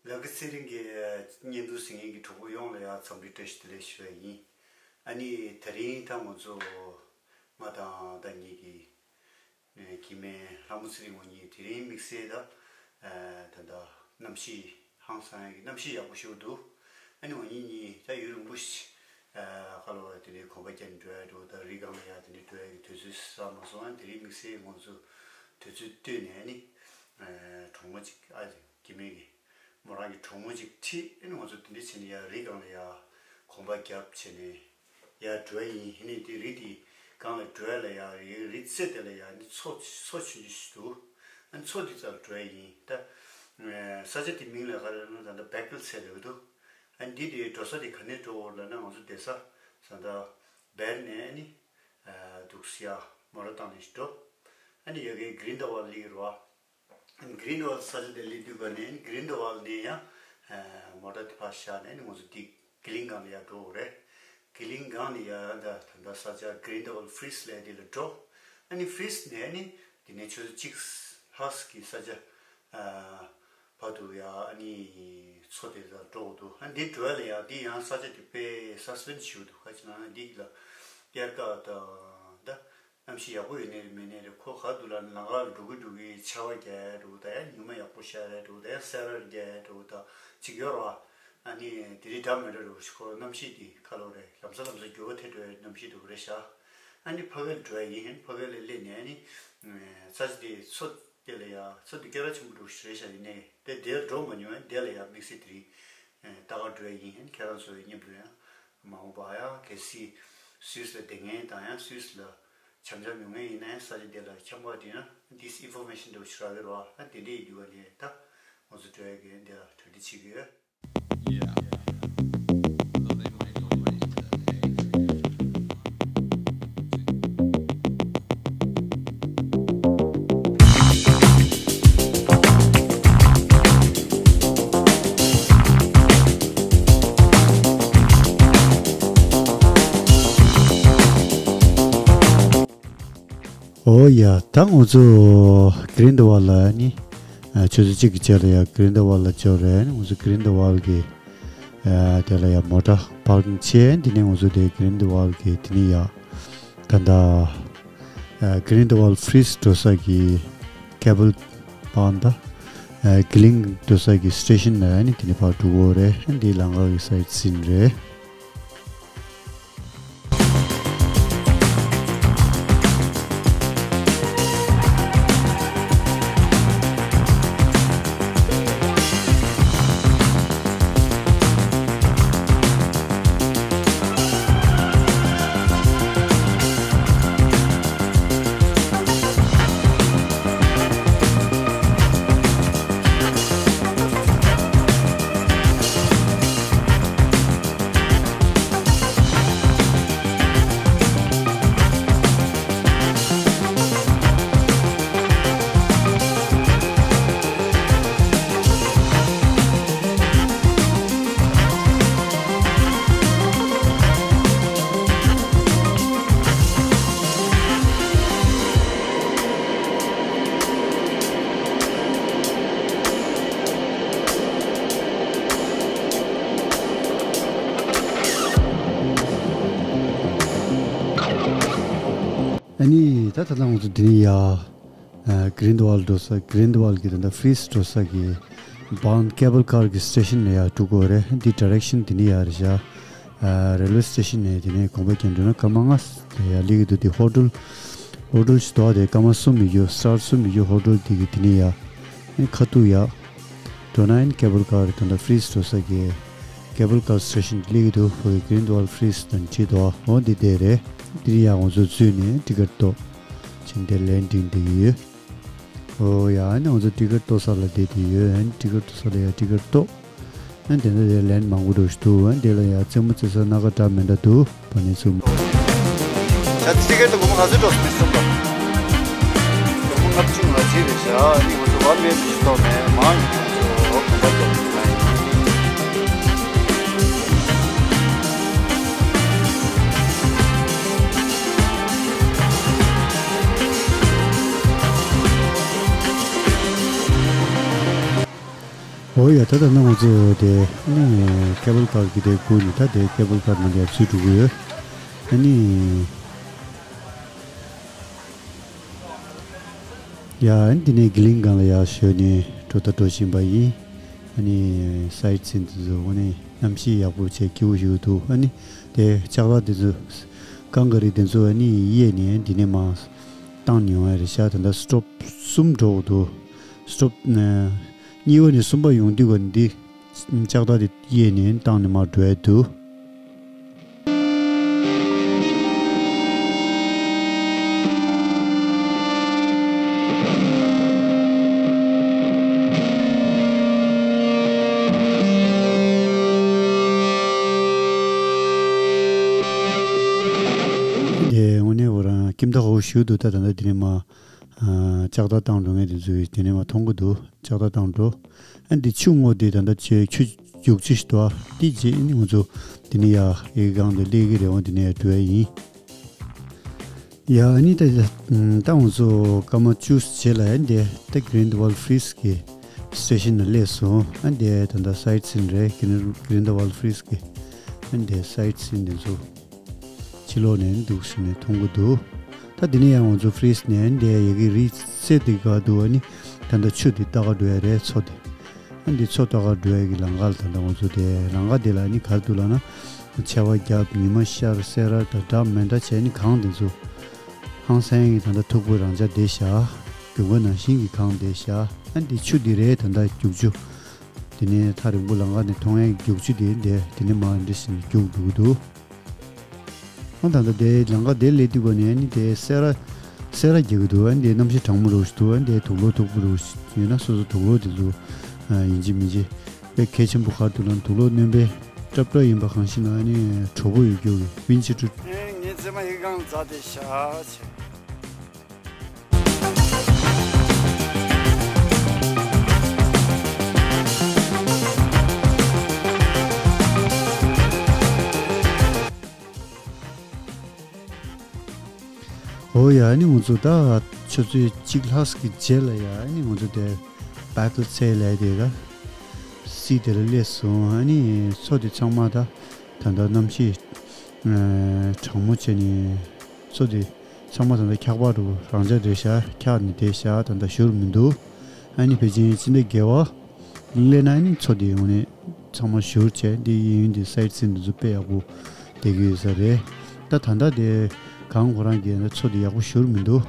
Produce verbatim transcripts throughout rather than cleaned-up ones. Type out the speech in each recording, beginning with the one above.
ལ་ཀི་ཚེ་རིང་གི་བརྙན་ཐུང་གཟིགས་མཁན་གྱི་གྲོགས་པོ་ཡོངས་ལ་ཡང་འཚམས་འདྲི་བཀྲ་ཤིས་བདེ་ལེགས་ཞུ་བ་ཡིན། ཨ་ནི་དེ་རིང་ད་ང་ཚོ་ང་དང་ད་ངེད་ཀྱི་ཨེ་སྐྱེ་དམན་ལྷ་མོ་ཚེ་རིང་ང་གཉིས་དེ་རིང་དམིགས་བསལ་ད་ཨེ་ད་ད་གནམ་གཤིས་ཧང་སང་ཡག་གི་གནམ་གཤིས་ཡག་པོ་ཞིག་འདུག་ཨ་ནི་ང་གཉིས་གཉིས་ད་ཡུན་རིང་པོ་ཞིག་ཨེ་ཁ་ལོ་བ་དེ་འདྲའི་གོམ་པ་རྒྱག་ནས་འགྲོ་ཡ་འགྲོ་ད་རི་སྒང་ལ་ཡ་དེ་འདྲའི་འགྲོ་ཡ་གི་དུས་ཚོད་བསགས་མ་སོང་། ཨ་ནི་དེ་རིང་དམིགས་བསལ་ང་ཚོ་དུས་ཚོད་བཏོན་ནས་ཨ་ནི་ཨེ་གྲོགས་མོ་གཅིག་ཨ་སྐྱེ་དམན་གྱི་མོ་རང་གི་གྲོགས་མོ་གཅིག་ཁྲིད་ཨ་ནི་ང་ཚོ་དེ་འདྲའི་བྱས་ནས་ཡ་རི་སྒང་ལ་ཡ་གོམ་པ་རྒྱབ་བྱས་ནས་ཡར་འགྲོ་ཡ་ཡིན། ཨ་ནི་དེ་རི་དེ་སྒང་ལ་འགྲོ་ཡ་ལ་ཡ་རི་རི་རྩེ་དེ་ལ་ཡ་ཨ་ནི་མཚོ་མཚོ་ཆུང་ཆུང་ཞིག་འདུག་ཨ་ནི་མཚོ་དེ་རྩ་ལ་འགྲོ་ཡ་ཡིན། ད་ཨེ་ས་ཆ་དེ་མིང་ལ་ག་རེ་ལབ་ན་ད་ལྟ་བེག་ཕེལ་ཟེར་བསྡད་ཀྱི་འདུག་ཨ་ནི་འདི་དེ་འགྲོ་ས་དེ་ག་ནས་འགྲོ་འོ་ལབ་ན་ང་ཚོ་བསྡད་ས་ད་ལྟ་བེར་ནས་ཨ་ནི་ཨེ་འདུག་སེ་ཡ་མོ་ཊ་བཏང་ནས་འགྲོ། ཨ་ནི་ཡ་གི་གྷི་རིན་ཌི་ཝཱལ་ལ་སླེབས་ཀྱི་རེད་བ། གྷི་རིན་ཌི་ཝཱལ་ས་ཆ་དེ་སླེབས་དུས་ག་ནས་གྷི་རིན་ཌི་ཝཱལ་ནས་ཡང་ཨ་མོ་ཊ་དེ་ཕར་བཞག་ནས་ནི་ང་ཚོ་འདི་གི་ལིང་སྒང་ལ་ཡར་འགྲོ་དགོས་རེད། གི་ལིང་སྒང་ནས་ཡར་ད་ད་ལྟ་ས་ཆ་གྷི་རིན་ཌི་ཝཱལ་ཕི་རིས་ལབ་དེ་ལ་འགྲོ། ཨ་ནི་ཕི་རིས་ནས་ནི་དེ་ནས་ཆུ་ཚོད་གཅིག་ལྷག་གི་ས་ཆ་ཨ་བར་དུ་ཡར་ཨ་ནི་མཚོ་དེ་ལ་འགྲོ་དགོས་འདུག་ཨ་འདི་འགྲོ་ཡ་ལ་ཡར་འདི་ཡང་ས་ཆ་དེ་དཔེ་སཱ་སི་པེན་ཞིག་འདུག་ག་ཅི་ན་འདི་ལ་དབྱར་ཁ་དང་ད། གནམ་གཤིས་ཡག་པོ་ཡོད་ནའི་མེད་ནའི་རེད། ཁོ་ག་འདུག་ལབ་ན་ལམ་ཁ་ལ་འགྲོ་གི་འགྲོ་གི་ཆར་པ་རྒྱག་ཡ་འདྲ་བོ་དང་ཡང་ཉི་མ་ཡག་པོ་ཤར་ཡ་འདྲ་བོ་དང་ཡང་སེར་བ་རྒྱག་ཡ་འདྲ་བོ་དང་ཅིག་ཡོད་རེད་བ། ཨ་ནི་དེ་རིང་འདྲ་མི་འདྲ་འདྲ་བོ་ཞིག་ཁོ་གནམ་གཤིས་དེ་ཁ་ལོ་རེད། ལམ་སང་ལམ་སང་འགྱུར་བ་ཐེབས་འགྲོ་ཡའི་གནམ་གཤིས་འདྲ་བོ་རེད་ཤག་ཨ་ནི་ཕ་གི་ལ་འགྲོ་ཡ་ཡིན། ཕ་གི་ལ་སླེབས་ནས་ཨ་ནི་ས་ཆ་དེ་མཚོ་དེ་ལ་ཡ་མཚོ་དེ་སྐད་གྲགས་ཆེན་པོ་འདྲ་བོ་ཞིག་རེད་ཤག་ཡིན་ནའི་དེ་དེར་འགྲོ་མ་མྱོང་། ཨ་ནི་དེ་ལ་ཡ་དམིགས་བསལ་དེ་རིང་ལྟ་ག་འགྲོ་ཡ་ཡིན། ཨ་ནི་ཁྱེད་རང་ཚོའི་མཉམ་དུ་ཡང་། མ་འོངས་པ་ཡང་གལ་སྲིད་སུད་སི་ལ་བསྡད་མཁན་དང་ཡང་སུད་སི་ལ་འཆམ་འཆམ་ཡོང་མཁན་ཡིན་ན་ཡང་ས་ཆ་དེ་ལ་འཆམ་པ་དེ་ན་ཌིས་ཨིན་ཕོར་མེ་ཤན་འདྲ་བོ་ཞིག་རག་གི་རེད་བ། ཨ་དེ་འདྲ་ཡིན་དུས་ག་ལས་ད་ང་ཚོ་འགྲོ་ཡ་གི་འདི་ལ་གྲ་སྒྲིག་བྱེད་ཀྱི་ཡོད། ཨོ་ཡ། ད་ང་ཚོ་གྷི་རིན་ཌི་ཝཱལ་ལ་ནི་ཨ་ཆུ་ཚོད་གཅིག་གི་རྗེས་ལ་ཡ་གྷི་རིན་ཌི་ཝཱལ་ལ་འབྱོར་རེད། ང་ཚོ་གྷི་རིན་ཌི་ཝཱལ་གི་ཨ་དེ་ལ་ཡ་མོ་ཊ་པར་ཀིང་བྱས། འདི་ནས་ང་ཚོ་དེ་གྷི་རིན་ཌི་ཝཱལ་གི་དེ་ནས་ཡ་ད་ད་ཨ་གྷི་རིན་ཌི་ཝཱལ་ཕི་རིས་འགྲོ་ས་གི་ཁེ་བལ་པ་ད་ཨ་གྷི་ལིང་འགྲོ་ས་གི་སི་ཊེ་ཤན་ལ་ནི་དེ་ནས་ཕར་འགྲོ་གི་ཡོད་རེད། འདི་ལམ་ཁ་གི་སའིཊ་སིན་རེད། ཨ་ནི་ད་ད་ལྟ་ང་ཚོ་འདི་ནས་ཡ་ཨ་གྷི་རིན་ཌི་ཝཱལ་འགྲོ་ས། གྷི་རིན་ཌི་ཝཱལ་གི་ད་ལྟ་ཕི་རིས་འགྲོ་ས་གི་བཱན་ཁེ་བལ་ཀར་གི་སི་ཊེ་ཤན་ལ་ཡ་འགྲོ་དགོས་རེད། འདི་ཌི་རེག་ཤན་འདི་ནས་ཡ་རེད་ཤག་ཨ་རེལ་ཝེ་སི་ཊེ་ཤན་ནས་དེ་ནས་གོམ་པ་རྒྱག་འགྲོ་ན་སྐར་མ་ལྔ་ཡ་སླེབས་ཀྱི་འདུག་དེ་ཧོ་ཊེལ་ཧོ་ཊེལ་ཞིག་འདུག་དེ་སྐར་མ་གསུམ་ཡོད་རྒྱུ། སི་ཊར་གསུམ་ཡོད་རྒྱུ་ཧོ་ཊེལ་དེ་གི་དེ་ནས་ཡ་ཨ་ཁ་ཐུག་ཡ་འགྲོ་ན་ཨ་ནི་ཁེ་བལ་ཀར་ད་ལྟ་ཕི་རིས་འགྲོ་ས་གི་ཁེ་བལ་ཀར་སི་ཊེ་ཤན་སླེབས་ཀྱི་འདུག་ཕ་གི་གྷི་རིན་ཌི་ཝཱལ་ཕི་རིས་དང་བྲིས་འདུག་འོ་འདི་དེ་རེད། འདིར་ཡ་ང་ཚོ་འཛུལ་ནས་ཊི་ཀེ་ཊི་གཏོང་། ཕྱིན་ཏེ་ལན་འདི་འདི་ཡོད། ཨོ་ཡ། ཨ་ནི་ང་ཚོ་ཊི་ཀེ་ཊི་གཏོང་ས་ལ་བསྡད་དེ་ཡོད། ཨ་ནི་ཊི་ཀེ་ཊི་གཏོང་ས་ལ་ཡ་ཊི་ཀེ་ཊི་གཏོང་། ཨ་ནི་དེ་འདྲ་དེ་ལན་མང་པོ་འདྲ་ཞིག་འདུག་ཨ་ནི་དེ་ལ་ཡ་རྩེད་མོ་རྩེ་ས་སྣ་ཁ་འདྲ་མི་འདྲ་འདུག་བ་ནི་ཚུགས། ད་ཊི་ཀེ་ཊི་སྒོར་མོ་ག་ཚོད་འགྲོ་སོང་མི་གསུངས་པ། སྒོར་མོ་ལྔ་བཅུ་ང་གཅིག་རེད་ཤག་ཨ་ནི་ང་ཚོ་ཝན་ཝེ་མི་ཤིག་ཐོག་ནས་མང་ཡོད་ཚོ་གོམ་པ་རྒྱག་གི་ཡིན། ཨོ་ཡ། ད་ ད་ལྟ་ང་ཚོ་དེ་ནི་ཀེ་བལ་ཀར་གྱི་དེ་སྒུག་ནས། ད་དེ་ཀེ་བལ་ཀར་ནང་ལ་ཚུད་འགྲོ་གི་ཡོད། ཨ་ནི། ཡ། ཨ་ནི་འདི་ནས་གི་ལིང་སྒང་ལ་ཡར་ཞོན་ནས་འགྲོ་ད་འགྲོ་བཞིན་པ་ཡིན། ཨ་ནི་སའིཊ་སིན་དེ་ཚོ་དངོས་གནས་གནམ་གཤིས་ཡག་པོ་བྱས་སྐྱིད་པོ་ཞིག་འདུག། ཨ་ནི་དེ་ལྕགས་རྟ་དེ་ཚོ་ཀང་ག་རི་དེ་ཚོ་ཨ་ནི་གཡས་ནས་འདི་ནས་མར་བཏང་ནས་ཡོང་ཡ་རེད་ཤག། ད་ལྟ་སི་ཊོབ་གསུམ་འགྲོ་གི་འདུག། སི་ཊོབ་གཉིས་པ་ནས་གསུམ་པ་ཡོང་དུས་ག་འདི་ལྕགས་རྟ་དེ་གཡས་ནས་བཏང་ནས་མར་འགྲོ་ཡ་འདུག། དེ་དངོས་གནས་ཁོ་རང་ཁྱིམ་བདག་ཧོ་ཞུ་འདུག། ད་ད་ལྟ་དེ་ནས་མར་ལྕགས་རྟ་བཏང་འགྲོ་མཁན་དེ་ཚོས་དེ་ནས་མར་མཐོང་གི་འདུག། ལྕགས་རྟ་བཏང་འགྲོ། ཨ་འདི་ཆུ་སྔོ་དེ་ད་ལྟ་ཆུ་ཆུ་རྒྱུག་ཆུ་ཞིག་འདུག། ཨ་འདི་རྗེས་ནི་ང་ཚོ་འདི་ནས་ཡར་ཡི་གེ་སྒང་དེ་སླེབས་ཀྱི་རེད། འོ་འདི་ནས་ཡར་འགྲོ་ཡ་ཡིན། ཡ། ཨ་ནི་ད་ད་ང་ཚོ་སྐར་མ་བཅུ་རྗེས་ལ་ཨ་འདི་ད་གྷི་རིན་ཌི་ཝལ་ཕི་རི་སི་གི་སི་ཊེ་ཤན་ལ་སླེབས་སོང་། ཨ་འདི་ད་ལྟ་སའིཊ་སིན་རེད། གྷི་རིན་ཌི་ཝལ་ཕི་རི་སི་གི་ཨ་འདི་སའིཊ་སིན་དེ་ཚོ། ཕྱི་ལོགས་ནས་འདུག་སེ་ནས་མཐོང་གི་འདུག། ད་འདི་ནས་ཡང་ང་ཚོ་ཕི་རི་སི་ནས་འདི་ཡ་གི་རི་རྩེ་འདི་ག་འདུག། ཨ་ནི་ད་ལྟ་ཆུ་འདི་ལྟ་ག་འགྲོ་ཡ་རེད། མཚོ་འདི། ཨ་འདི་མཚོ་ལྟ་ག་འགྲོ་ཡ་གི་ལམ་ཁ་ལ་ད་ལྟ་ང་ཚོ་དེ་ལམ་ཁ་འདི་ལ་ཨ་ནི་ག་རེ་འདུག་ལབ་ན། མཆེ་བ་རྒྱབ། ཉི་མ་ཤར། སེ་ར་དང་འདྲ་མི་འདྲ་བྱས་ནི་གངས་འདི་ཚོ། ཧང་སང་གི་ད་ལྟ་མཐུག་པོའི་རང་འཇགས་བསྡད་ཤག། དགུན་ཁ་ནང་བཞིན་གྱི་གངས་བསྡད་ཤག། ཨ་འདི་ཆུ་འདི་རེད། ད་ལྟ་རྒྱུག་ཆུ། དེ་ནས་ཐག་རིང་པོ་ལམ་ཁ་ནས་མཐོང་ཡས་རྒྱུག་ཆུ་དེ་འདི་དེ་ནས་མར་འདི་བཞིན་རྒྱུག་འགྲོ་གི་འདུག། ཨ་ད་ལྟ་དེ་ལམ་ཁ་དེ་སླེབས་དུས་ག་ནས་ཨ་ནི་དེ་སེ་ར་སེ་ར་རྒྱག་གི་འདུག། ཨ་ནི་དེ་གནམ་གཤིས་གྲང་མོ་རུ་ཞིག་འདུག། ཨ་ནི་དེ་དུག་ལོག་མཐུག་པོ་རུ་ཞིག་ཡོད་ན་སོ་སོ་དུག་ལོག་དེ་ཚོ་ཡིན་གཅིག་མིན་གཅིག་དཔེ་གལ་ཆེན་པོ། ག་རེ་འདུག་ལབ་ན་དུག་ལོག་སྣོན་པས་སྲབ་སྲབ་ཡིན་པ་གང་ཞིག་ན་ཨ་ནི་དྲོ་པོ་ཡོད་རྒྱུ་གི་ཝིན་ཆི་ཊི། ངའི་མཛེས་མ་ཡི་གེ་སྒང་འཛག་བསྡད་ཤག། འོ་ཡ། ཨ་ནི་ང་ཚོ་ད་ཆུ་ཚོད་གཅིག་ལྷག་གི་རྗེས་ལ་ཡ་ཨ་ནི་ང་ཚོ་དེ་བེ་ཀལ་ཚལ་ལབ་དེ་ག་སི་དེ་ལ་སླེབས་སོང་། ཨ་ནི་མཚོ་དེ་ཚང་མ་ད་ད་ལྟ་གནམ་གཤིས་གྲང་མོ་བྱས་ནས་མཚོ་དེ་ཚང་མ་ད་ལྟ་འཁྱག་པ་རུ་རང་འཇགས་རེད་ཤག། འཁྱག་ནས་བསྡད་ཤག། ད་ལྟ་བཞུར་མི་འདུག། ཨ་ནི་ཕལ་ཆེར་སྤྱི་ཟླ་བརྒྱད་པ་སླེབས་ན་ཨ་ནི་མཚོ་དེ་ཡོང་ནས་ཚང་མ་བཞུར་བྱས། འདི་གཡས་གཡོན་དེ་སའིཊ་སིན་དེ་ཚོ་དཔེ་ཡག་པོ་བསྡད་ཀྱི་ཡོད་ས་རེད། ད་ད་ལྟ་དེ་གངས་ཁོ་རང་གི་མཚོ་དེ་ཡག་པོ་བཞུར་མི་འདུག།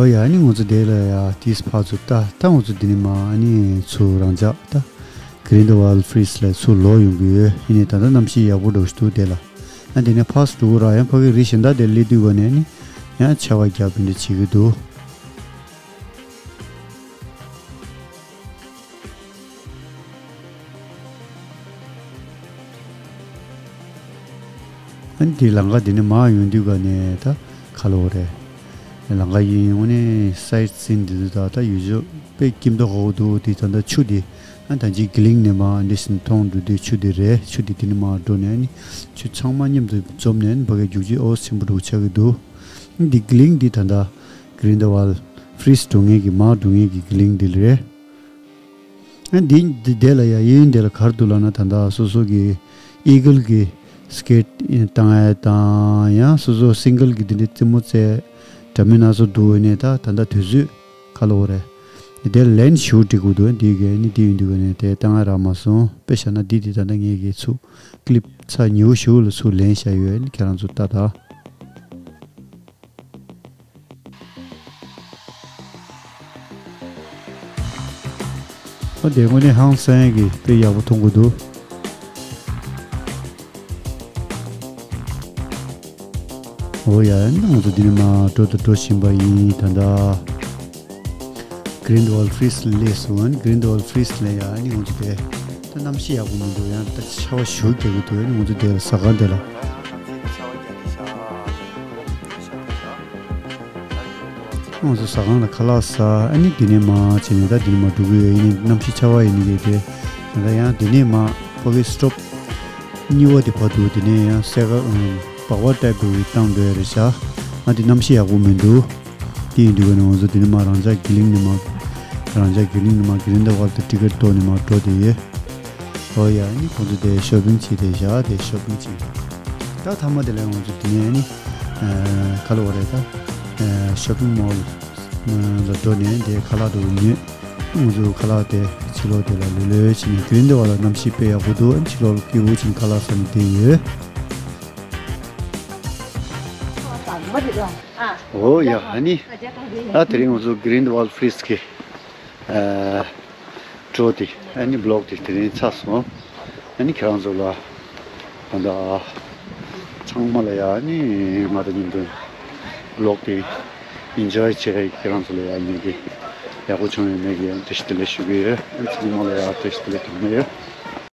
ཨོ་ཡ། ཨ་ནི་ང་ཚོ་དེ་ལ་ཡ་ཏིས་ཕར་ཚུར་ལྟ། ད་ང་ཚོ་འདི་ནས་མར་ཨ་ནི་ཚུར་རང་འཇགས་ད་གྷི་རིན་ཌི་ཝལ་ཕི་རི་སི་ལ་ཚུར་ལོག་ཡོང་གི་ཡོད། ཡིན་ནའི་ད་ལྟ་གནམ་གཤིས་ཡག་པོ་འདྲ་ཞིག་འདུག་དེ་ལ། ཨ་འདི་ནས་ཕར་ཚུར་འགྲོ་གི་ར། ཡང་ཕ་གི་རི་གཞན་དག་དེ་སླེབས་དུས་ག་ནས་ཨ་ནི་ཡང་མཆེ་བ་རྒྱབ་པ་འདྲ་བྱེད་ཀྱི་འདུག། ཨ་ནི་དེ་ལམ་ཁ་དེ་ནས་མར་ཡོང་དུས་ག་ནས་ད་ཁ་ལོ་རེད། ལམ་ཁ་ཡིན། དངོས་གནས་སའིཊ་སིན་འདི་ཚོ་ད་ད་ཡུལ་ལྗོངས་དཔེ་སྐྱིད་མདོག་ཁ་པོ་འདུག། དེ་ད་ལྟ་ཆུ་དེ་ཨ་ད་ཅིག་གི་ལིང་ནས་མར་འདི་བཞིན་མཐོང་འགྲོ་དུས་ཆུ་དེ་རེད། ཆུ་དེ་དེ་ནས་མར་འགྲོ་ནས་ཨ་ནི་ཆུ་ཚང་མ་མཉམ་དུ་འཛོམས་ནས་ཨ་ནི་ཕ་གིར་རྒྱུག་ཆུ་ཨོ་ཆེན་པོ་འདྲ་ཆགས་ཀྱི་འདུག། ཨ་ནི་དེ་གི་ལིང་འདི་ད་ལྟ་གྷི་རིན་ཌི་ཝལ་ཕི་རི་སི་འགྲོ་མཁན་གྱི་མར་འགྲོ་མཁན་གྱི་གི་ལིང་འདི་རེད། ཨ་འདི་འདི་དེ་ལ་ཡ་གཡས་གཡོན་དེ་ལ་ག་རེ་འདུག་ལབ་ན། ད་ལྟ་སོ་སོ་གི་ཨི་གལ་གི་སི་ཀེཊ་བཏང་ཡ་དང་། ཡང་སོ་སོ་སིང་གལ་གི་འདི་འདྲའི་རྩེད་མོ་རྩེ་འདྲ་མིན་སྣ་ཚོགས་འདུག་ནས། ད་ད་ལྟ་དུས་ཚོད་ག་ལོ་རེད། དེ་ལན་ཞུ་འགྲིག་གི་འདུག། འདི་གས་ནི་འདི་ཡོད་འདུག་ནས་དེ་བཏང་ཡ་རག་མ་སོང་། དཔེ་བཞག་ན་འདི་འདི་ད་ལྟ་ངས་གི་ཚུགས་ཀི་ལིབ་ཚ་ཉེ་བོ་ཞུ་ལ་ཚུགས་ལན་བཞག་ཡོད། ཁྱེད་རང་ཚོ་ལྟ་ད། ཨ་དེ་དངོས་གནས་ཧང་སང་གི་དཔེ་ཡག་པོ་མཐོང་གི་འདུག། འོ་ཡ། ང་ཚོ་འདི་ནས་མར་འགྲོ་དང་འགྲོ་བཞིན་པ་ཡིན། ད་ལྟ་ Grindelwald Flats ལ་སླེབས་སོང་། ཨ་ནི་Grindelwald Flats ལ་ཡ་ཨ་ནི་ང་ཚོ་དེ་ད་གནམ་གཤིས་ཡག་པོ་མི་འདུག་ཡང་ད་ཆར་པ་ཞེ་པོ་རྒྱག་གི་འདུག་ཨ་ནི་ང་ཚོ་དེ་ཟ་ཁང་དེ་ལ། ང་ཚོ་ཟ་ཁང་ལ་ཁ་ལག་ཟ། ཨ་ནི་འདི་ནས་མར་བྱས་ནས་ད་འདི་ནས་མར་འགྲོ་གི་ཡོད། ཡིན་ནའི་གནམ་གཤིས་ཆར་པ་ཡིན་ནི་རེད་དེ། ད་ཡང་འདི་ནས་མར་ཕ་གི་སི་ཊོབ་གཉིས་པ་དེ་བར་དུ་དེ་ནས་ཡང་སེ་ག་ཨམ་སྦག་སྦག་ཊའིབ་འདྲ་བོ་བཏང་འགྲོ་ཡ་རེད་ཤག་ཨ་འདི་གནམ་གཤིས་ཡག་པོ་མི་འདུག་དེ་ཡིན་དུས་ཀ་ནས་ང་ཚོ་འདི་ནས་མར་རང་འཇགས་གི་ལིང་ནས་མར། རང་འཇགས་གི་ལིང་ནས་མར་གི་ལིང་དང་བར་དུ་ཊི་ཀེ་ཊི་བཏོན་ནས་མར་འགྲོ་དེ་ཡོད། ཨོ་ཡ། ཨ་ནི་ཁོང་ཚོ་དེ་ཤོ་པིང་བྱེད་དེ་བཞག་དེ་ཤོ་པིང་བྱེད། ད་མཐའ་མ་དེ་ལ་ང་ཚོ་དེ་ནས་ཨ་ནི་ཨ་ག་ལ་བ་རེད་ད། ཨ་ཤོ་པིང་མོལ་ལ་འགྲོ་ནས་དེ་ཁ་ལག་དེ་ཉོས། ང་ཚོ་ཁ་ལག་དེ་ཕྱི་ལོགས་དེ་ལ་ལོས་ལོས་བྱས་ནས། གི་ལིང་དང་བར་ལ་གནམ་གཤིས་དཔེ་ཡག་པོ་འདུག་ཨ་ནི་ཕྱི་ལོགས་ལ་སྐྱིད་པོ་བྱས་ནས་ཁ་ལག་ཟ་ནས་བསྡད་ཡོད། ཨོ་ཡ། ཨ་ནི་ད་དེ་རིང་ང་ཚོ་Grindelwald Flats གི་ཨ་ཊུར་དེ་ཨ་ནི་བི་ལོག་དེ་དེ་རིང་ཚར་སོང་། ཨ་ནི་ཁྱེད་རང་ཚོ་ལ་ད་ལྟ་ཚང་མ་ལ་ཡ་ཨ་ནི་ང་དང་མཉམ་དུ་བི་ལོག་དེ་ཨེན་ཇོའི་བྱས། ཁྱེད་རང་ཚོ་ལ་ཡ་ཉན་གི་ཡག་པོ་བྱུང་ཡོད་མེད་ཀྱི་ཡང་བཀྲ་ཤིས་བདེ་ལེགས་ཞུ་གི་ཡོད། ཨ་ནི་ཚང་མ་ལ་ཡ་བཀྲ་ཤིས་བདེ་ལེགས་དང་ནས་ཡོད།